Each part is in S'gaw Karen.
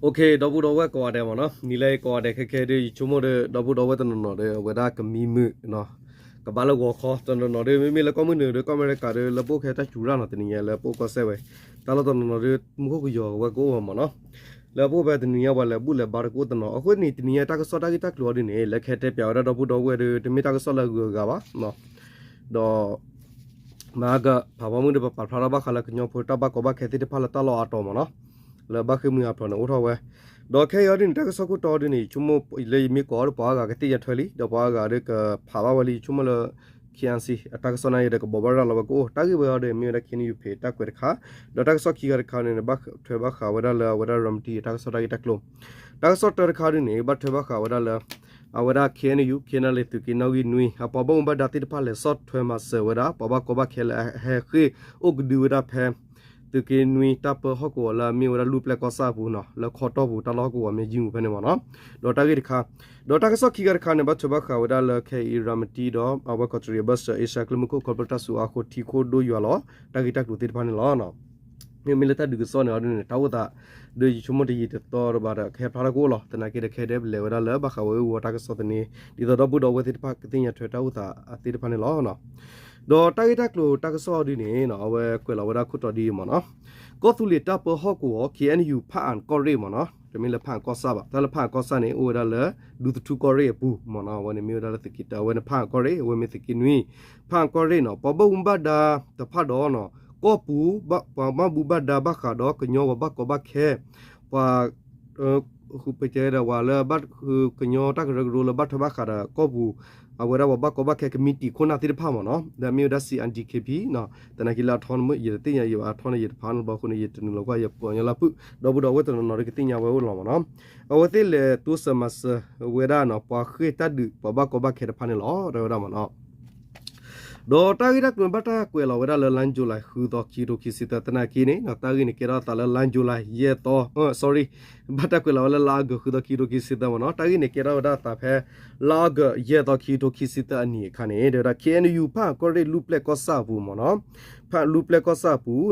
ဒီပုၢ်ဒီဝဲၢ်ကိးဂၤဒဲးမ့ၢ်နီၤ, နံၤလၢကိးဂၤဒဲးခဲခဲဒီး ယဆိကမိၣ်ဒီး ဒီပုၢ်ဒီဝဲၢ်တနီၤနီၤဒီး အဝဲဒၣ်ကမံမုာ် ကဘၣ်လၢဂီၤခီတနီၤနီၤဒီး မ့မ့ၢ်လၢကီၢ်မုၢ်နုာ်ဒီး ကီၢ်အမဲရကၤဒီး လၢပအိၣ်ခဲတၢ်စူၤရၣ်နီၤ တနံၤညါလၢပအိၣ်ကီၢ်စဲၣ်ဝဲ တၢ်လီၢ်တနီၤနီၤဒီး မူခိၣ်ကယီၤဝဲကအိၣ်ဝဲမ့ၢ်နီၤ, လၢပအိၣ်ဖဲတနံၤညါပှၤလဲၤဘူၣ်လဲၤဘါတကအိၣ်တနီၤ အဃိန့ၣ် တနံၤညါတၢ်ကစီၣ်တၢ်ဂ့ၢ်တၢ်ကျိၤအီၤဒ်န့ၣ် လၢကဟဲတဲပၠးဝဲဒၣ်ဒီပုၢ်ဒီဝဲၢ်ဒီး တမ့ၢ်တၢ်ကစီၣ်လၢအဂုၤအဂၤဘၣ် ဒီး မၤကဖးဖီမုၢ်ဒီး ပပာ်ဖျါထီၣ်ဘၣ်ဃးလၢကညီဖိတၢ်ဘၣ်ကီဘၣ်ခဲသ့ၣ်တဖၣ်လၢတၢ်လီၢ်အါတီၤမ့ၢ်နီၤ, လၢဘၣ်ဃ့ၢ်မှံဟးဖျိးန့ၣ်အိၣ်ထီၣ်ဝဲ, ဒီးခဲအံၤအီၤဒ်န့ၣ် တၢ်ကစီၣ်ခိၣ်တီအီၤဒ်န့ၣ် ယဆိကမိၣ်လၢယမ့ၢ်ကိးအီၤဒီးပှၤအါဂၤကသ့ၣ်ညါထွဲလံ ဒီးပှၤအါဂၤဒီးကဖးဘၣ်ဝဲလံ ယဆိကမိၣ်လၢ K I C အတၢ်ကစီၣ်နၢ်အံၤဒီးကဘိးဘၣ်ရၤလီၤဝဲကအိၣ် တၢ်ဂ့ၢ်ဝဲအီၤဒီးမ့ၢ်ဝဲဒၣ် K N U ဖဲတၢ်ကွဲးတခါ, ဒီးတၢ်ကစီၣ်ခံဂၤတခါန့ၣ် ဘၣ်ထွဲဘၣ်ဃးဝဲဒၣ်လၢအဝဲဒၣ်ရၤမတံအတၢ်ကစီၣ်တၢ်ဂ့ၢ်တၢ်ကျိၤ, တၢ်ကစီၣ်တၢတခါဒ်န့ၣ် ဘၣ်ထွဲဘၣ်ဃးဝဲဒၣ်လၢ အဝဲဒၣ် K N U KNLA သုးက့နီၣ်ဂံၢ်နွံ အပှၤဘၣ်မူဘၣ်ဒါသ့ၣ်တဖၣ်လဲၤဆီၣ်ထွဲမၤစၢၤဝဲဒၣ် ပှၤဘၣ်ကီဘၣ်ခဲလၢအဟဲဃ့ၢ်အိၣ်ကဒုဝဲဒၣ်ဖဲ သုးက့နွံတၢ်ပၢဟီၣ်ကဝီၤလၢအမ့ၢ်ဝဲဒၣ်လူၢ်ပျဲၢ်ကီၢ်ဆၣ်အပူၤနီၤ လၢခီတီၢ်ပူၤတၢ်လီၢ်ဟီၣ်ကဝီၤမ့ၢ်ယံၤမူၤဖဲန့ၣ်မ့ၢ်နီၤ, ဒီးတၢ်ဂ့ၢ်တခါ, ဒီးတၢ်ကစီၣ်ခံဂၤတခါန့ၣ် ဘၣ်ထွဲဘၣ်ဃးဝဲဒၣ်လၢခဲအံၤရၤမတံဒီး အဝဲကီးတရံးအဘၢၣ်စၢၤ အ့ရှါကျဲမုၢ်ခိၣ် ခီဖျိတၢ်စိၤအါဃိထံခိၣ်ဒိၣ်ယွၤလီၤ တၢ်ဂ့ၢ်တၢ်ကျိၤသ့ၣ်တဖၣ်န့ၣ်လီၤ. မ့မ့ၢ်လၢတၢ်ဒုးကစီၣ်န့ၣ်အီၤဒ်န့ၣ် တၢ်အိၣ်သး ဒီးယဆိကမိၣ်တယံာ်တသီတဘၣ်ဒီး ကဟဲဖျါထီၣ်ကအိၣ်လီၤ. သနာ်က့ဒီး ကဟဲဒဲးလဲၤဝဲဒၣ်လၢဘၣ်ဃးဝဲဂ့ၢ်ဝီတၢ်ကစီၣ်သန့ ဒ်သိးဒီပုၢ်ဒီဝဲၢ်သ့ၣ်တဖၣ်ကသ့ၣ်ညါထွဲတၢ်အိၣ်သးသ့ၣ်တဖၣ်န့ၣ်လီၤ. ဒီးတၢ်ဂ့ၢ်တၢ်ကျိၤတၢ်ကစီၣ်အီၤဒ်န့ၣ် အဝဲကွဲးလီၤဝဲဒၣ်ခိၣ်တီဒ်အံၤမ့ၢ်နီၤ, ကီၢ်သူလ့ၤတၢ်ပၢဟီၣ်ကဝီၤ K N U ဖးအၣ်ကီၢ်ရ့ၣ်မ့ၢ်နီၤ, တမ့ၢ်လၢဖးအၣ်ကီၢ်ဆၣ်ဘၣ်, တၢ်လၢဖးအၣ်ကီၢ်ဆၣ်န့ၣ် အိၣ်ဝဲဒၣ်လၢ ဒူသထူကီၢ်ရ့ၣ်အပူၤမ့ၢ်နီၤ, အဝဲန့ၣ်မ့ၢ်ဝဲဒၣ်လၢသုးက့တၢ အဝဲန့ၣ်ဖးအၣ်ကီၢ်ရ့ၣ် အဝဲမ့ၢ်သုးက့နွံ, ဖးအၣ်ကီၢ်ရ့ၣ်နီၤ ပှၤဘၣ်မူဘၣ်ဒါတဖၣ်ဒီး ကီၢ်ပူၤ ပှၤဘၣ်မူဘၣ်ဒါဘၣ်ဃးဒီးကညီပှၤဘၣ်ကီဘၣ်ခဲ ပှၤ ပတဲဒီးပှၤလၢ ကညီတၢ်ကရၢကရိလၢဘၣ်ထွဲဘၣ်ဃးဒီးကီၢ်ပူၤ အဝဲဒၣ်ပှၤဘၣ်ကီဘၣ်ခဲကမံးတံာ်ခိၣ်နၢ်သ့ၣ်တဖၣ်မ့ၢ်နီၤ, ဒီးမ့ၢ်ဝဲဒၣ် C N D K P သနာ်က့လၢအထီ ယတသ့ၣ်ညါယဘၣ်အထီန့ၣ် ယတဖးန့ၣ်ဘၣ်အဃိန့ၣ် ယတနုာ်လီၤကွၢ် ယပှၤကညီလၢပုၢ် ဒီပုၢ်ဒီဝဲၢ်တနီၤနီၤဒီးကသ့ၣ်ညါဝဲအိၣ်လီၤမ့ၢ်နီၤ, အဝဲသ့ၣ်လဲၤတိစၢၤမၤစၢၤဝဲဒၣ်နီၤ ပှၤဃ့ၢ်တၢ်ဒုးပှၤဘၣ်ကီဘၣ်ခဲတဖၣ်န့ၣ်လီၤ တဲဝဲဒၣ်မ့ၢ်နီၤ. ဒီးတၢ်ဂ့ၢ်တၢ်ကျိၤန့ၣ် ဘၣ်တၢ်ကွဲးလီၤဝဲဒၣ်လၢ လါ July ဃုသီ ခံကထိခံဆံသၢ သနာ်က့န့ၣ် တၢ်ဂ့ၢ်န့ၣ်ကဲထီၣ်အသးလၢ လါ July ယဲၢ်သီ sorry ဘၣ်တၢ်ကွဲးလီၤဝဲလၢ လါ August ဃုသီ ခံကထိခံဆံသၢမ့ၢ်နီၤ, တၢ်ဂ့ၢ်န့ၣ်ကဲထီၣ်ဝဲဒၣ်အသးဖဲ လါ August ယဲၢ်သီ ခံကထိခံဆံသၢအနံၤအခါန့ၣ် တဲဝဲဒၣ် K N U ဖးအၣ်ကီၢ်ရ့ၣ်လူၢ်ပျဲၢ်ကီၢ်ဆၣ်အပူၤမ့ၢ်နီၤ, ဖးလူၢ်ပျဲၢ်ကီၢ်ဆၣ်အပူၤ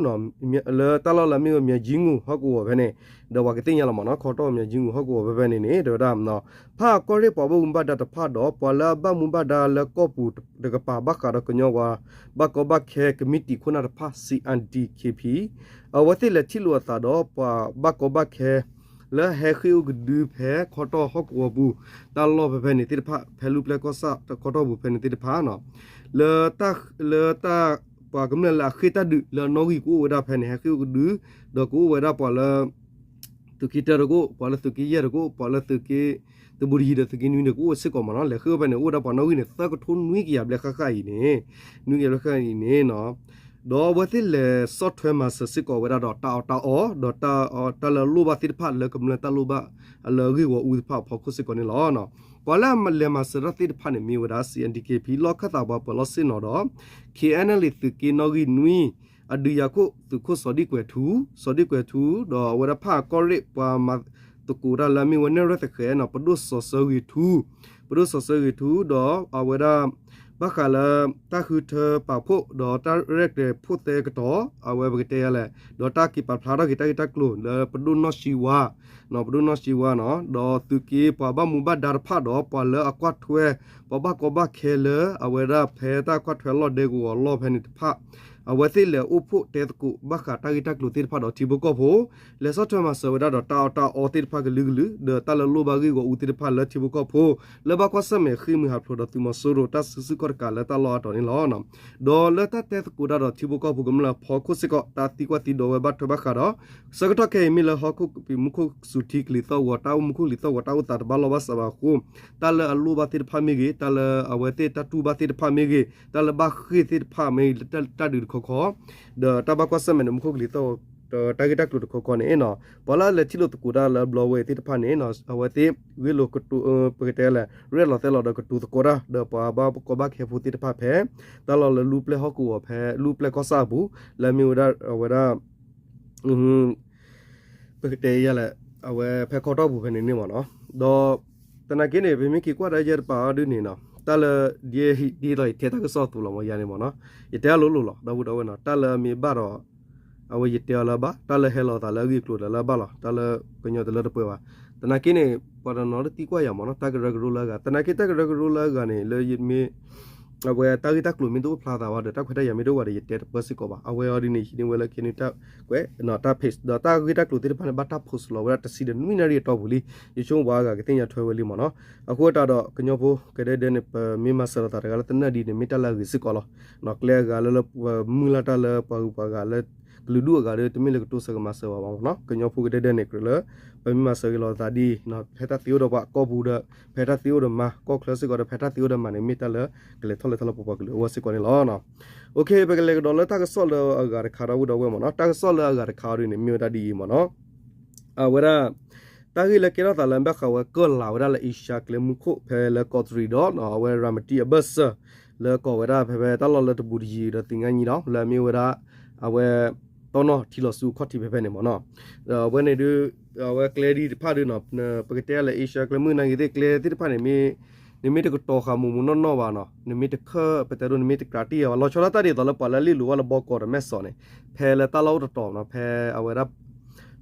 လၢတၢ်လီၢ်လၢအမ့ၢ်ဝဲ မၠဲကၠံငူၣ် ဟီၣ်ကဝီၤဖဲန့ၣ် ဒီးပှၤကသ့ၣ်ညါလီၤမ့ၢ်နီၤ ခီတီၢ် မၠဲကၠံငူၣ် ဟီၣ်ကဝီၤဖဲဖဲန့ၣ်န့ၣ် တဲဝဲဒၣ် ဖးအၣ်ကီၢ်ရ့ၣ်ပှၤဘၣ်မူဘၣ်ဒါတဖၣ်ဒီး ပှၤလၢအဘၣ်မူဘၣ်ဒါလၢကီၢ်ပူၤတကပၤ ဘၣ်ဃးဒီးကညီဝဲ ဘၣ်ကီဘၣ်ခဲကမံးတံာ်ခိၣ်နၢ်တဖၣ် C N D K P အဝဲသ့ၣ်လဲၤထံၣ်လိာ်အသးဒီးပှၤဘၣ်ကီဘၣ်ခဲ လၢဟဲဃ့ၢ်အိၣ်ကဒုဖဲခီတီၢ်ဟီၣ်ကဝီၤပူၤ တၢ်လီၢ်ဖဲဖဲန့ၣ်သ့ၣ်တဖၣ် ဖဲလူၢ်ပျဲၢ်ကီၢ်ဆၣ်ခီတီၢ်ပူၤဖဲန့ၣ်သ့ၣ်တဖၣ် လၢ လၢတၢ် ပှၤကမျၢၢ်လၢအဃ့ၢ်တၢ်ဒုးလၢအနီၣ်ဂံၢ်ကအိၣ်ဝဲဒၣ်ဖဲန့ၣ် ဟဲဃ့ၢ်အိၣ်ကဒု ဒီးကအိၣ်ဝဲဒၣ်ပှၤလၢ သုးက့တၢတကအိၣ် ပှၤလၢသုးက့ယဲၢ်တကအိၣ် ပှၤလၢသုးက့ သုးဘူးတယံၤဒီးသုးက့နွံန့ၣ် ကအိၣ်စ့ၢ်ကီးမ့ၢ်နီၤ လဲၤဃ့ၢ်အိၣ်ဖဲန့ၣ် အိၣ်ဝဲဒၣ်ပှၤနီၣ်ဂံၢ်န့ၣ် သၢကထိနွံကယၤဘျဲၣ်ဃၣ်ဃၣ်အံၤန့ၣ် နွံကယၤဘျဲၣ်ဃၣ်ဃၣ်အံၤန့ၣ် ဒီးအဝဲသ့ၣ်လဲၤဆီၣ်ထွဲမၤစၢၤစ့ၢ်ကီးဝဲဒၣ်ဒီးတၢ်အီၣ်တၢ်အီ ဒီးတၢ်လၢအလိၣ်ဘၣ်သ့ၣ်တဖၣ်လၢကမျၢၢ်တၢ်လိၣ်ဘၣ်လၢအဂ့ၢ်ဂီၢ်အူသ့ၣ်တဖၣ်အဖီခိၣ်စ့ၢ်ကီးန့ၣ်လီၤ. ပှၤလၢအလဲၤမၤစၢၤတၢ်သ့ၣ်တဖၣ်န့ၣ် မ့ၢ်ဝဲဒၣ် C N D K P လီၢ်ခၢၣ်သးပှၤပၢၤလီၢ်ဆ့ၣ်နီၤဒီး K N L A သုးက့နီၣ်ဂံၢ်နွံ အဒုးယၤခိၣ်သုးခိၣ်စီၤဒံၣ်ကွဲၤထူ စီၤဒံၣ်ကွဲၤထူ ဒီးအဝဲဒၣ်ဖးအၣ်ကီၢ်ရ့ၣ် ပှၤမၤသကိးတၢ်လၢအမ့ၢ်ဝဲနဲၣ်ရွဲၣ်သဃဲၤနီၤ ပဒိၣ်စီၤဆၢဂ့ၤထူ ပဒိၣ်စီၤဆၢဂ့ၤထူ ဒီးအဝဲဒၣ် ဘၣ်ဃးလၢ တၢ်ဃုထၢပာ်ဖှိၣ် ဒီးတၢ်ရဲၣ်ကျဲၤဖိၣ်သဲကတီၤ အဝဲပကတဲယၤလဲၣ် ဒီးတၢ်က့ၤပာ်ဖျါထီၣ်က့ၤတၢ်ဂ့ၢ်တၢ်ကျိၤလၢပဒိၣ်နီၢ်ဆံဝါ ပဒိၣ်နီၢ်ဆံဝါနီၤ ဒီးသုးက့ပှၤဘၣ်မူဘၣ်ဒါတဖၣ်ဒီး ပှၤလၢအကွၢ်ထွဲ ပှၤဘၣ်ကီဘၣ်ခဲလၢ အဝဲဒၣ်ဖဲတၢ်ကွၢ်ထွဲလီၢ်ဒဲကဝီၤလီၢ်ဖဲန့ၣ်တဖၣ် အဝဲသ့ၣ်လဲၤအိၣ်ဖှိၣ်တဲသကိးဘၣ်ဃးတၢ်ဂ့ၢ်တၢ်ကျိၤသ့ၣ်တဖၣ်ဒီးထံဖိကီၢ်ဖိ လဲၤဆီၣ်ထွဲမၤစၢၤဝဲဒၣ်ဒီးတၢ်အီၣ်တၢ်အီသ့ၣ်တဖၣ်ကလုာ်ကလုာ် ဒီးတၢ်လၢလိၣ်ဘၣ်ဂ့ၢ်ဂီၢ်အူသ့ၣ်တဖၣ်လၢထံဖိကီၢ်ဖိ လၢဘၣ်ကွၢ်ဆၢၣ်မဲာ်ဃ့ၢ်မှံဟးဖျိးဒီးသုးမီၤစိရိၤတၢ်စုဆူၣ်ခီၣ်တကးလၢတၢ်လီၢ်အါတီၤန့ၣ်လီၤ. ဒီးလၢတၢ်တဲသကိးတၢ်ဒီးထံဖိကီၢ်ဖိကမျၢၢ်အဖီခိၣ်စ့ၢ်ကီး တၢ်သံကွၢ်သံဒိးဝဲဘၣ်ထွဲဘၣ်ဃးဒီး ဆၢကတီၢ်ခဲအံၤမ့ၢ်လၢဟီၣ်ခိၣ်ကပံာ်မူခိၣ်စူၤထံကလံၤသီၣ်ဂီၤ တၢ်အိၣ်မူခိၣ်ကလံၤသီၣ်ဂီၤတၢ်အိၣ်သးတဘၣ်လီၢ်ဘၣ်စးဘၣ်အဃိ တၢ်လၢအလိၣ်ဘၣ်သ့ၣ်တဖၣ်မ့ၢ်ဂ့ၤ တၢ်လၢအဝဲသ့ၣ်တၢ်တူၢ်ဘၣ်သ့ၣ်တဖၣ်မ့ၢ်ဂ့ၤ တၢ်လၢဘၣ်ဃ့ၢ်သ့ၣ်တဖၣ်မ့ၢ်ဂ့ၤ လၢတၢ်ဒုးတခီခီ ဒီးတၢ်ဘၣ်ကွၢ်ဆၢၣ်မဲာ်န့ၣ် မူခိၣ်ကလံၤသီၣ်ဂီၤ တၢ်ဂ့ၢ်တၢ်ကျိၤတခီခီန့ၣ်နီၤ ပှၤလၢအလဲၤထံၣ်လိာ်သကိးတၢ်လၢဘျီဝဲသ့ၣ်တဖၣ်န့ၣ် အဝဲသ့ၣ်ဂ့ၢ်လိာ်ကတိၤ ပကတဲလဲၣ် ရဲၣ်လီၤသဲလီၤဒီးကတိၤသကိးတၢ် ဒီးပှၤဘၣ်ကီဘၣ်ခဲဖိသ့ၣ်တဖၣ်ဖဲ တၢ်လီၢ်လၢလူၢ်ပျဲၢ်ဟီၣ်ကဝီၤဖဲလူၢ်ပျဲၢ်ကီၢ်ဆၣ်အပူၤ လၢအမ့ၢ်ဝဲဒၣ်အဝဲဒၣ် ပကတဲယၤလဲၣ် အဝဲဖဲခီတီၢ်ပူၤဖဲန့ၣ်န့ၣ်မ့ၢ်နီၤ ဒီး သနာ်က့န့ၣ် ပမ့ၢ်က့ၤကွၢ်ဒၣ်ယဲၢ်တပၤအီၤဒ်န့ၣ်နီၤ တၢ်လၢ ဒ်သိးယတဲတၢ်ကစီၣ်အသိးလီၤမ့ၢ်ယၤန့ၣ်မ့ၢ်နီၤ ယတဲအလိၤလိၤလီၤ ဒီပုၢ်ဒီဝဲၢ်နီၤ တၢ်လၢအမ့ၢ်ဘၣ်ဒီး အဝဲယတဲအီၤလၢအဘၣ်, တၢ်လၢဟဲလီၤသးလၢအဂ့ၢ်အကျိၤဒီးလၢအဘၣ်လီၤ, တၢ်လၢကညီတလၢတပှဲၤဘၣ်. သနာ်က့န့ၣ် ပှၤတနီၤတသံကွၢ်ယၤမ့ၢ်နီၤ, တၢ်ကရၢကရိလၢအဂၤ, သနာ်က့တၢ်ကရၢကရိလၢအဂၤန့ၣ် လၢယမ့ၢ် အဝဲတၢ်ဂ့ၢ်တၢ်ကျိၤမ့ၢ်တအိၣ်ဖျါသးဘၣ်ဒီး တၢ်ခွဲးတၢ်ယာ်မ့ၢ်တအိၣ်ဘၣ်ဒီး ယတဲတပၢၢ်စ့ၢ်ကီးဘၣ်. အဝဲအီၤဒ်န့ၣ် ဟံးန့ၢ်ဝဲလၢ KNU တၢ်ကွဲး တၢ် page ဒီးတၢ်ဂ့ၢ်တၢ်ကျိၤသ့ၣ်တဖၣ်န့ၣ် ဘၣ်တၢ် post လီၤဝဲဒၣ် တဆံဒီးနွံနၣ်ရံၣ်အတီၢ်ပူၤလံ, ယဆိကမိၣ်ပှၤအါဂၤကသ့ၣ်ညါထွဲဝဲလံမ့ၢ်နီၤ. အဃိသတးဒီး ကညီဖိကဒဲကဒဲန့ၣ် ပမ့ၢ်မၤစၢၤလိာ်သးတဂၤလၢသနၢၣ်ဒ်န့ၣ် မ့ၢ်တၢ်လၢအဂ့ၤစ့ၢ်ကီးလီၤ. ကျဲအဂၤလၢလၢပမုၢ်လၢ်တၢ်လၢပှၤဂုၤပှၤဂၤလၢ ကလုာ်ဒူၣ်အဂၤဒီး တမ့ၢ်လၢကတိၤဆၢကမၤစၢၤဘၣ်မ့ၢ်နီၤ. ကညီဖိကဒဲကဒဲန့ၣ် ကြၢးလၢ ပမ့ၢ်မၤစၢၤဂ့ၤလိာ်သးဒ်အံၤ ဖဲတၢ်သ့အိၣ်ဒီးပှၤကီၢ်ပူၤဒီး ဖဲတၢ်သ့အိၣ်ဒီးမၤ ကီၢ်ချၢစ့ၢ်ကီးဒီး ဖဲတၢ်သ့အိၣ်ဒီးမၤန့ၣ် မ့ၢ်တၢ်လၢကလဲၤထီၣ်လဲၤထီလၢပပှၤကလုာ်အဂီၢ်စ့ၢ်ကီးန့ၣ်လီၤ. ပကလဲၤကဒီးလၢတၢ်ကစီၣ်လၢအဂၤတခါဒီပုၢ်ဒီဝဲၢ်မ့ၢ်နီၤ. တၢ်ကစီၣ်လၢအဂၤတခါအီၤဒ်န့ၣ် မ့ၢ်ဝဲဒၣ်ဒ်အံၤမ့ၢ်နီၤ. အဝဲဒၣ် တၢ်ဂ့ၢ်လၢကဲထီၣ်သးလၢဘၣ်ဃးဝဲကၢၣ်လၤဝဲဒၣ်လၢအ့ရှါကျဲမုၢ်ခိၣ် ဖဲလၢကီးတရံးဒီး အဝဲရၤမတံအဘၢၣ်စၢၤ လၢကိးဝဲဒၣ်ဖဲဖဲတၢ်လီၢ်လၢတဘူးတယံၤဒီးသ့ၣ်ညါညီဒီး လၢအမ့ၢ်ဝဲဒၣ် အဝဲ တီနီၢ်ထံလီၤဆူအခီၣ်ထံးဖဲဖဲန့ၣ်မ့ၢ်နီၤ. အဝဲန့ၣ်ဒုး အဝဲကျဲဒ်တဖၣ်ဒုးနီၤ ပကတဲလၢအ့ရှါကျဲမုၢ်နၤဂ့ၤသ့ၣ်ကျဲသ့ၣ်တဖၣ်န့ၣ် နမ့ၢ်တကတီၤဃာ်မူးမူးနီၢ်နီၢ်ဘၣ်နီၤ နမ့ၢ်တခၢၣ် ပတဲဒိ နမ့ၢ်တကြးတံၢ်ယၤဘၣ် လီၤဆီဒၣ်တၢ်ဒ်သိးလၢပှၤလၢအလ့ၣ်လိၤဘၣ်လၢဘီကီးဒီးမဲၢ်စီးန့ၣ် ဖဲလၢတၢ်လီၢ်အိၣ်တတီၤနီၤ ဖဲအဝဲဒၣ်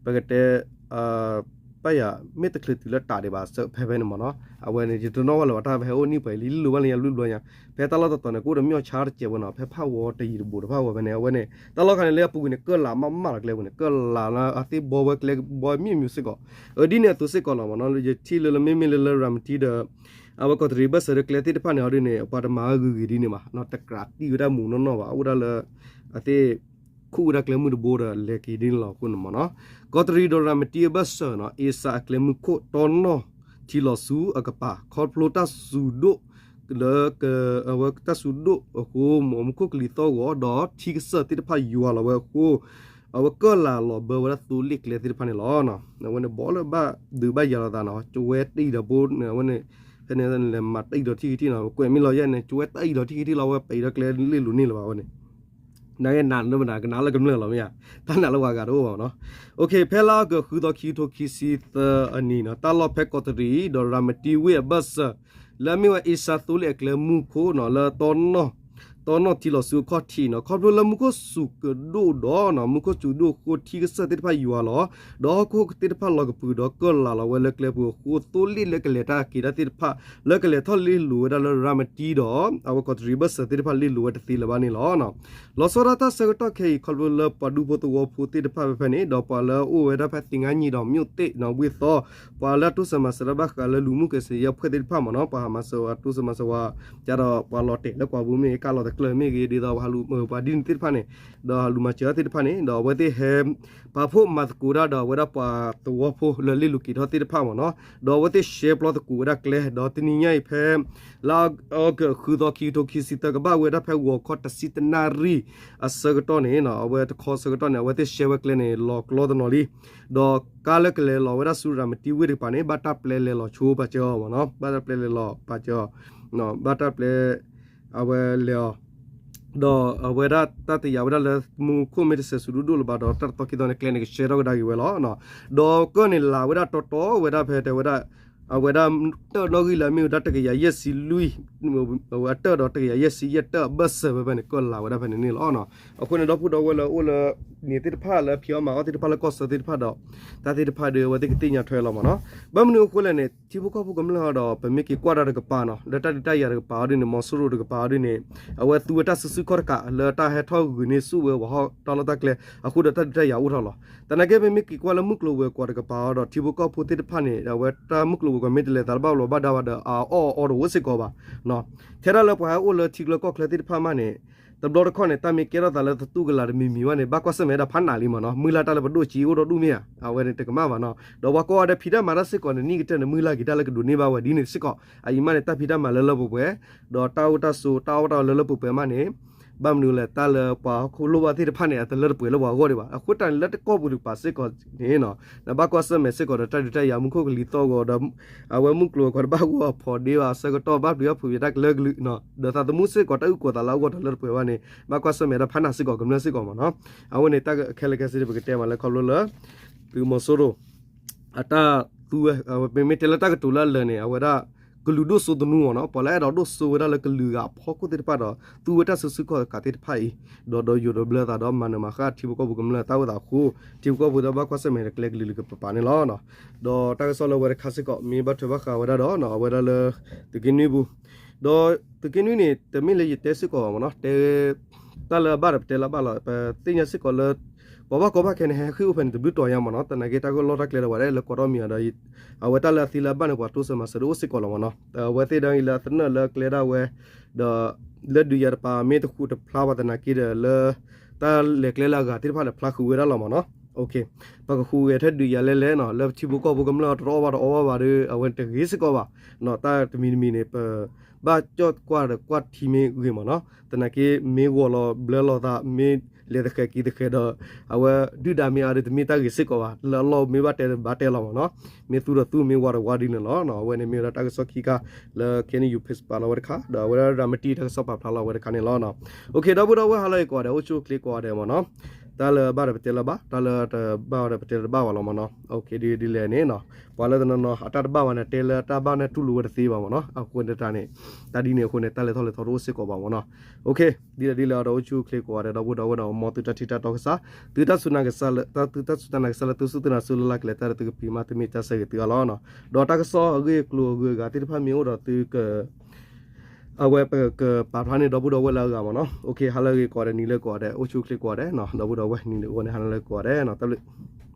ပကတဲ ပၢ်ယၤ မ့ၢ်တချုးတုၤလၢတးဒံးဘၣ် ဖဲဖဲန့ၣ်မ့ၢ်နီၤ အဝဲန့ၣ် ယတနီၣ်ဘၣ်လၢၤဘၣ် တၢ်ဖဲဟဲအိၣ်နံၣ်ပှဲၤလံ လ့ၣ်လိၤဘၣ်လၢညါဘျုးဘျီညါ ဖဲတၢ်လီၢ်တတီၤန့ၣ် ကအိၣ်ဒီးမ့ၢ်အီၤဆါတစဲးဝဲနီၤ ဖဲဖးဝီတယံၤတဘူးတဖၣ်ဝီဖဲန့ၣ် အဝဲန့ၣ် တၢ်လီၢ်ခါန့ၣ်လၢအပူၤကွံာ်န့ၣ် ကၢၣ်လၤမးမးလီၤကျဲပူၤန့ၣ် ကၢၣ်လၤလၢအသ့ၣ်ဘီဝဲကျဲဘီမ့ၢ်မ့ၢ်စ့ၢ်ကီး အဒ်န့ၣ်အသိးစ့ၢ်ကီးလီၤမ့ၢ်နီၤ ယထံၣ်လၢလၢမ့မ့ၢ်လၢလၢရၤမတံဒီး အဝဲကီးတရံးဘၢၣ်စၢၤဒီးကျဲသ့ၣ်တဖၣ်န့ၣ် အီၤဒ်န့ၣ် ပှၤတမၤဂ့ၤဂ့ၤဒ်န့ၣ်ဘၣ် တကြးတံၢ်ဝဲဒၣ်မူးနီၢ်နီၢ်ဘၣ် အိၣ်ဒၣ်လၢ အသ့ၣ် ခူၣ်ဝဲဒၣ်ကျဲမုၢ်တဘိဒီးလဲၤက့ၤဒ်န့ၣ်လီၤအဃိန့ၣ်မ့ၢ်နီၤ ကီးတရံးဒီးရၤမတံအဘၢၣ်စၢၤနီၤ အ့ရှါအကျဲမုၢ်ခိၣ်တီနီၢ်ထံလီၤဆူအကပၤ ခီဖျိတၢ်စူၤဒိၣ် လၢ အဝဲတၢ်စူၤဒိၣ်အဃိ မူခိၣ်ကလံၤသီၣ်ဂီၤဒီးထံကစၢၢ်သ့ၣ်တဖၣ်ယွၤလီၤဝဲအဃိ အဝဲကၢၣ်လၤလီၤဘၢဝဲဒၣ်သိလ့ၣ်ကျဲသ့ၣ်တဖၣ်န့ၣ်လီၤ. အဝဲန့ၣ်ဘီလၢဘၣ်ဒုးဘၣ်ယၤလိာ်သးနီၤ ကဝဲတအံၤဒီးဘိ အဝဲန့ၣ် ဖဲန့ၣ်လဲၤမၤတအံၤဒီးထံၣ်ကထံၣ်နီၤ ကွဲးမ့ၢ်လီၤယဲၢ်န့ၣ် ကဝဲတအံၤဒီးထံၣ်ကထံၣ်လီၤ အဝဲပအံၤဒီးကျဲလ့ၣ်လိၤန့ၣ်လၢၤဘၣ်ဝဲန့ၣ် နာ်က့နးနမနၤကနးလၢကမျၢၢ်လီၤမ့ၢ်ဧါ တၢ်နာ်လၢပှၤဂၤတအိၣ်ဘၣ်နီၤ ဖဲလါအီကူးဃုသီခံကထိခံဆံသၢအနံၤနီၤ တၢ်လီၢ်ဖဲကီးတရံးဒီးရၤမတံဝ့ၢ်အဘၢၣ်စၢၤ လၢအမ့ၢ်ဝဲအ့ရှါသိလ့ၣ်အကျဲမုၢ်ခိၣ်နီၤ လၢ တီနီၢ်ထံလီၤဆူအခီၣ်ထံးနီၤ ခီဖျိလၢမူခိၣ်စူၤကဒိၣ်ဒီး မူခိၣ်စူၤဒိၣ်အဃိထံကစၢၢ်သ့ၣ်တဖၣ်ယွၤလီၤ ဒီးဟီၣ်ခိၣ်သ့ၣ်တဖၣ်လီၤကပုာ်ဒီးကၢၣ်လၤလီၤဝဲလၢကျဲပူၤအဃိ သိလ့ၣ်လၢကလဲၤတၢ်က့ၤတၢ်သ့ၣ်တဖၣ် လၢကလဲၤထီၣ်လ့ၣ်လိၤဝဲဒၣ်လၢရၤမတံဒီး အဝဲကီးတရံးဘၢၣ်စၢၤသ့ၣ်တဖၣ်လ့ၣ်လိၤဝဲတသ့လၢၤဘၣ်န့ၣ်လီၤ. လီၤဆီဒၣ်တၢ်ဆၢကတီၢ်ခဲအံၤ ခီဖျိလၢပှၤဒူဖိသဝီဖိသ့ၣ်တဖၣ်ဖဲဖဲန့ၣ် ဒီးပှၤလၢအအိၣ်ဝဲဒၣ်ဖဲသ့ၣ်ညါညီဒီး မၠိၣ်သ့ၣ်နီၤ ဝ့ၢ်သီ ပှၤလၢအတိစၢၤမၤစၢၤတၢ်ဘၣ်ဃးလၢလူၤမုၢ်ကဲးစံယဲၢ်ဖှဲၣ်သ့ၣ်တဖၣ်မ့ၢ်နီၤ ပှၤဟးမၤစၢၤဝဲတိစၢၤမၤစၢၤဝဲ ကဒီးပှၤလီၤတဲာ်လၢကွၢ်ပူၤမ့ၢ်ဂ့ၤ ကၢ်လီၤတကျၢၢ်မ့ၢ်ဂ့ၤ ဒ်သိးပှၤဟးလူၤပှၤဒ်န့ၣ်သ့ၣ်တဖၣ်န့ၣ် ဒီးဟးလူၤမၤစၢၤသ့ၣ်တဖၣ်န့ၣ် ဒီးအဝဲသ့ၣ်ဟဲ ပာ်ဖှိၣ်မၤသကိးတၢ်ဒီးအဝဲဒၣ်ပှၤသဝီဖိလၢလ့ၣ်လိၤက့ၤထီၣ်သ့ၣ်တဖၣ်မ့ၢ်နီၤ ဒီးအဝဲသ့ၣ်ရှဲပျီသကိးဝဲဒၣ်ကျဲ ဒီးတနံၤညါအံၤဖဲ လါအီကူးဃုသီခံကထိခံဆံသၢ ကဘၣ်ဝဲဒၣ်ဖဲဂီၤခီတဆံတနၣ်ရံၣ်အဆၢကတီၢ်န့ၣ် အဝဲတခီဆၢကတီၢ်န့ၣ် အဝဲသ့ၣ်ရှဲဝဲကျဲန့ၣ် လီၤကျီတနီၤလံ ဒီးကါလၢကလဲၤလီၤဝဲဒၣ်ဆူရၤမတံဝ့ၢ်တကပၤန့ၣ် ဘၣ်တၢ်ပျဲလဲၤလီၤဆိပာ်စၢၤအီၤမ့ၢ်နီၤ ဘၣ်တၢ်ပျဲလဲၤလီၤပာ်စၢၤအီၤ ဘၣ်တၢ်ပျဲ အဝဲလဲၤအီၤ ဒီးအဝဲဒၣ်တၢ်တယာ်ဝဲဒၣ်လၢ မူခိၣ်မ့ၢ်တစဲးဆူဒိၣ်ဒိၣ်လၢၤဘၣ်ဒီး တၢ်တသီခံသီန့ၣ် ကျဲန့ၣ်ကရှဲထီၣ်ကဒါက့ၤဝဲလီၤ. ဒီးကၢၣ်န့ၣ်လၤဝဲဒၣ်တီတီဝဲဒၣ်ဖဲတဲဝဲဒၣ် အဝဲဒၣ်တၢၣ်နီၣ်ဂံၢ်လၢအမ့ၢ်ဝဲဒၣ်တကယၤယဲၢ်ဆံလွံၢ် အတၢၣ်ဒီးတကယၤယဲၢ်ဆံယဲၢ်တၢၣ်အဘၢၣ်စၢၤဖဲဖဲန့ၣ် ကၢၣ်လၤဝဲဒၣ်ဖဲန့ၣ်န့ၣ်လီၤ. အဃိန့ၣ် ဒီပုၢ်ဒီဝဲၢ်လၢအိၣ်လၢ န့ၣ်သ့ၣ်တဖၣ်လၢဖံးအီၣ်မၤအီၣ်သ့ၣ်တဖၣ်လၢကီၢ်ဆၢသ့ၣ်တဖၣ်ဒီး တၢ်သ့ၣ်တဖၣ်ဒီးအဝဲသ့ၣ်ကသ့ၣ်ညါထွဲလီၤမ့ၢ်နီၤ. ဘၣ်မနုၤအဃိလဲၣ်န့ၣ် ထံဖိကီၢ်ဖိကမျၢၢ်ဒီး ပမ့ၢ်က့ၤကွၢ်တၢ်တကပၤနီၤ လၢတၢ်ဒုးတၢ်ယၤတကပၤအီၤဒ်န့ၣ် မီၤစိရိၤတကပၤအီၤဒ်န့ၣ် အဝဲသူဝဲတၢ်စုဆူၣ်ခီၣ်တကး လၢတၢ်ဟဲထီၣ်ဂုာ်န့ၢ်ဆူၣ်ဝဲပှၤဟီၣ်တၢ်လီၢ်တၢ်ကျဲ အဃိဒီးတၢ်ဒုးတၢ်ယၤအိၣ်ထီၣ်လီၤ. သနာ်က့ ပမ့ၢ်က့ၤကွၢ်လၢမုၢ်ကျိၤဝဲၤကွာ်တကပၤအီၤဒီး ထံဖိကီၢ်ဖိသ့ၣ်တဖၣ်န့ၣ် အဝဲတၢ်မုၢ်ကျိၤဝဲၤကွာ်မ့ၢ်တလဲၤသးလၢဘၣ်ဘျီးဘၣ်ဒါဘၣ်ဒီး အအီၣ်အီတအိၣ်စ့ၢ်ကီးဘၣ် ထဲဒၣ်လၢပှၤဟဲအိၣ်လၢထံချၢကီၢ်ချၢသ့ၣ်တဖၣ်မးန့ၣ် တဘျီတခီၣ်န့ၣ် တၢ်မ့ၢ်ကဲထီၣ်သးလၢသတူၢ်ကလာ်တမံၤမံၤဘၣ်န့ၣ် ဘၣ်ကွၢ်ဆၢၣ်မဲာ်ဒၣ်ဖးနးလံမ့ၢ်နီၤ မုၢ်လၢ်တၢ်လၢပဒိၣ်ကၠံအိၣ်ဒီးဒူၣ်မ့ၢ်ဧါ အဝဲန့ၣ်တကမၣ်ဘၣ်နီၤ ဒီးပှၤကိးဂၤဒဲးဖံးတၢ်မၤတၢ်စ့ၢ်ကီးန့ၣ် နံၣ်ကတၢၢ်န့ၣ် မုၢ်လၢ်က့ၤတၢ်လၢကဒိးန့ၢ်ဘၣ်ဝဲဒ်န့ၣ်စ့ၢ်ကီး အအံၤမးန့ၣ် တၢ်ဖံးတၢ်မၤလၢလၢပှဲၤပှဲၤ ဒီးတၢ်အိၣ်တၢ်ဆိးတၢ်အီၣ်တၢ်အီလၢလၢပှဲၤပှဲၤမးန့ၣ် ဘၣ်မနုၤလဲၣ် တၢ်လၢပှၤဟီၣ်ခိၣ်လိၣ်ဘၣ်သ့ၣ်တဖၣ်န့ၣ် အတလၢတပှဲၤလၢပှၤအဂီၢ်ဒံးဘၣ် အဃိတၢ်န့ၣ်လၢတကီၢ်ပူၤတကပၤစ့ၢ်ကီးန့ၣ် နဘၣ်ကွၢ်ဆၢၣ်မဲာ်စ့ၢ်ကီးဒီးတၢ်ဒုးတၢ်ယၤမူခိၣ်ကလံၤသီၣ်ဂီၤဒီး အဝဲမုၢ်ကျိၤဝဲၤကွာ်တဘၣ်ဂီၤအဖီးဒ့ဘၣ်အဆၢကတီၢ် ဘၣ်ပျံၤဘၣ်ဖုးယတၢ်ကလၢကလုာ် ဒီးသးသမူစ့ၢ်ကီးတၢ်အုၣ်ကီၤသးလၢအဂီၢ်တၢ်လၢတပှဲၤဘၣ်န့ၣ် ဘၣ်ကွၢ်ဆၢၣ်မဲာ်ဒၣ်ဖးနးစ့ၢ်ကီးကမျၢၢ်စ့ၢ်ကီးမ့ၢ်နီၤ အဝဲန့ၣ်တၢ်ခဲလၢာ်ခဲဆ့န့ၣ် ပကတဲမးလၢခီဖျိလၢ သုးမီၤစိရိၤ အတၢ်သူဝဲ ပမ့ၢ်တဲလၢတၢ်ကတိၤလၢအလၢာ်န့ၣ် အဝဲဒၣ် ကလုာ်ဒိၣ်စိသနူမ့ၢ်နီၤ, ပှၤလၢအဲၣ်ဒိးဒိၣ်စိဝဲဒၣ်လၢကလုာ်ဂၤအဖီခိၣ်သ့ၣ်တဖၣ်ဒီး သူဝဲတၢ်စုဆူၣ်ခီၣ်သးသ့ၣ်တဖၣ်အံၤ ဒီးဒီးယိၤဒီးဘျၢသးဒီးမၤနၢၤမၤဃၣ်ထံဖိကီၢ်ဖိကမျၢၢ်တၢ်အိၣ်သးအဃိ ထံဖိကီၢ်ဖိဒီးဘၣ်ကွၢ်ဆၢၣ်မဲာ်ဒီးကျဲကလုာ်လၢကပပာ်န့ၣ်လီၤ. ဒီးတၢ်ကစီၣ်လၢဝဲတခါစ့ၢ်ကီး မ့ၢ်ဘၣ်ထွဲဘၣ်ဃးဝဲဒၣ်ဒီး အဝဲဒၣ်လၢ သုးက့နွံပူၤ ဒီးသုးက့နွံန့ၣ် တမ့ၢ်လၢယတဲစ့ၢ်ကီးဘၣ်မ့ၢ်နီၤ, တဲ တၢ်လၢအဘၣ်ဒီးပတဲလၢအဘၣ်လီၤ. ပသ့ၣ်ညါစ့ၢ်ကီးလၢ ပှၤဘၣ်ကီဘၣ်ခဲန့ၣ် ဟဲဃ့ၢ်အိၣ်ဖဲန့ၣ် တဘျုးတီၤညါမ့ၢ်နီၤ, သနာ်က့တၢ်ကလီၢ်တၢ်ကျဲဒီးဝဲဒၣ်လၢကီထီၣ်မံၤအီၤဒီး အဝဲတၢ်လၢအသ့လၢအဘၣ်န့ၣ် ပှၤတိစၢၤမၤစၢၤတအိၣ်စ့ၢ်ကီးလီၤမ့ၢ်နီၤ. အဝဲသ့ၣ်ဒၣ်အံၤလၢအသနၢၣ်လၢကျဲဒၣ်ဝဲ ဒီး လၢဒုးယၤတပၤမ့ၢ်တဃူးတဖျါဘၣ်သနာ်က့ဒီးလၢ တၢ်လဲၤကျဲလၢအဂၤသ့ၣ်တဖၣ်ဒီးဖျါဃုာ်ဝဲဒၣ်လီၤမ့ၢ်နီၤ. ပကဃုာ်ဂဲၤထဲဒုးယၤလဲၣ်လဲၣ်နီၤ, လၢပထံဖိကီၢ်ဖိကမျၢၢ်တအီၣ်ဘၣ်တအီဘၣ်ဘၣ်ဒီး အဝဲတဂ့ၤစ့ၢ်ကီးဘၣ်. တၢ်တမံၤတမံၤန့ၣ် ပဘၣ်ကၠီၣ်ကွၢ်ဒီးကွၢ်ထံမ့ၢ်ဂ့ၤမ့ၢ်နီၤ, သနာ်က့မ့ၢ်ဂီၤလီၤဘျၢလီၤသး မ့ၢ်လဲၤသဃဲးက့ၤသဃဲးဒီး အဝဲဒုၣ်ဒါမ့ၢ်အါဒီးတမ့ၢ်တၢ်ဂ့ၤစ့ၢ်ကီးဘၣ်, လၢအလီၢ်မ့ၢ်ဘၣ်တဲဘၣ်တဲလီၤမ့ၢ်နီၤ, မ့ၢ်သူဒီးသူ မ့ၢ်ဝါဒီးဝါဒ်န့ၣ်လီၤ. အဝဲန့ၣ်မ့ၢ်ဝဲဒၣ်တၢ်ကစီၣ်ခံခါ လၢ KNU page ပာ်လီၤဝဲတခါ ဒီးအဝဲဒၣ်ရၤမတံတၢ်ကစီၣ်ပာ်ဖျါလီၤဝဲတခါန့ၣ်လီၤ. အိၣ်ခ့ ဒီပုၢ်ဒီဝဲၢ်ဟါလၢအဂ့ၤကိးဂၤဒဲး အိၣ်ဆူၣ်အိၣ်ချ့ကိးဂၤဒဲးမ့ၢ်နီၤ, တၢ်လၢဘၣ်ဒီးပတဲလၢဘၣ် တၢ်လၢတဘၣ်ဒီးပတဲတဘၣ်ဘၣ်လီၤမ့ၢ်နီၤ. အိၣ်ခ့ ဒ်လဲၣ်န့ၣ်နီၤ, ပှၤလၢတနီၤနီၤ အတၢ်တဘၣ်ဘၣ်န့ၣ် တဲလၢတၢ်ဘၣ်န့ၣ်တူၢ်လိာ်ဝဲတသ့ဘၣ်မ့ၢ်နီၤ, အဃိန့ၣ်တၢ်န့ၣ် တၢ်ဒ်န့ၣ်အဃိန့ၣ် တၢ်လဲၤထီၣ်လဲၤထီတအိၣ်စ့ၢ်ကီးဘၣ်မ့ၢ်နီၤ. အိၣ်ခ့ ဒ်လဲၣ်ဒ်လဲၣ်ဒီး အိၣ်ဆူၣ်အိၣ်ချ့ကိးဂၤဒဲး ဒီပုၢ်ဒီဝဲၢ်နီၤ, မ်သုတၢ်ထံၣ်တၢ်တီကစၢ်, သုတၢ်စူၢ်နာ်ကစၢ်လၢ သုတၢ်စူၢ်တၢ်နာ်ကစၢ်လၢသုစူၢ်သုနာ်စၢၤလၢ်လၢ်ကလဲာ် တၢ်လၢသုကဖံးမၤတမ့ၢ်တၢ်ဆၢဂ့ၤသုအါလီၤ. ဒီးတၢ်ကစီၣ်အဂ့ၢ်အကျိၤအဂုၤအဂၤသ့ၣ်တဖၣ်မ့ၢ်အိၣ်ဒီးသုက အဝဲပကပာ်ဖျါန့ၢ်ဒီပုၢ်ဒီဝဲၢ်လၢအဂၤမ့ၢ်နီၤ. အိၣ်ခ့ ဟါလၢအဂ့ၤကိးဂၤဒဲး နံၤလၢကိးဂၤဒဲး အိၣ်ဆူၣ်အိၣ်ချ့ကိးဂၤဒဲးနီၤ, ဒီပုၢ်ဒီဝဲၢ်နံၤလၢအဂီၢ်န့ၣ် ဟါလၢကိးဂၤဒဲးနီၤ, တၢ်ဘျုး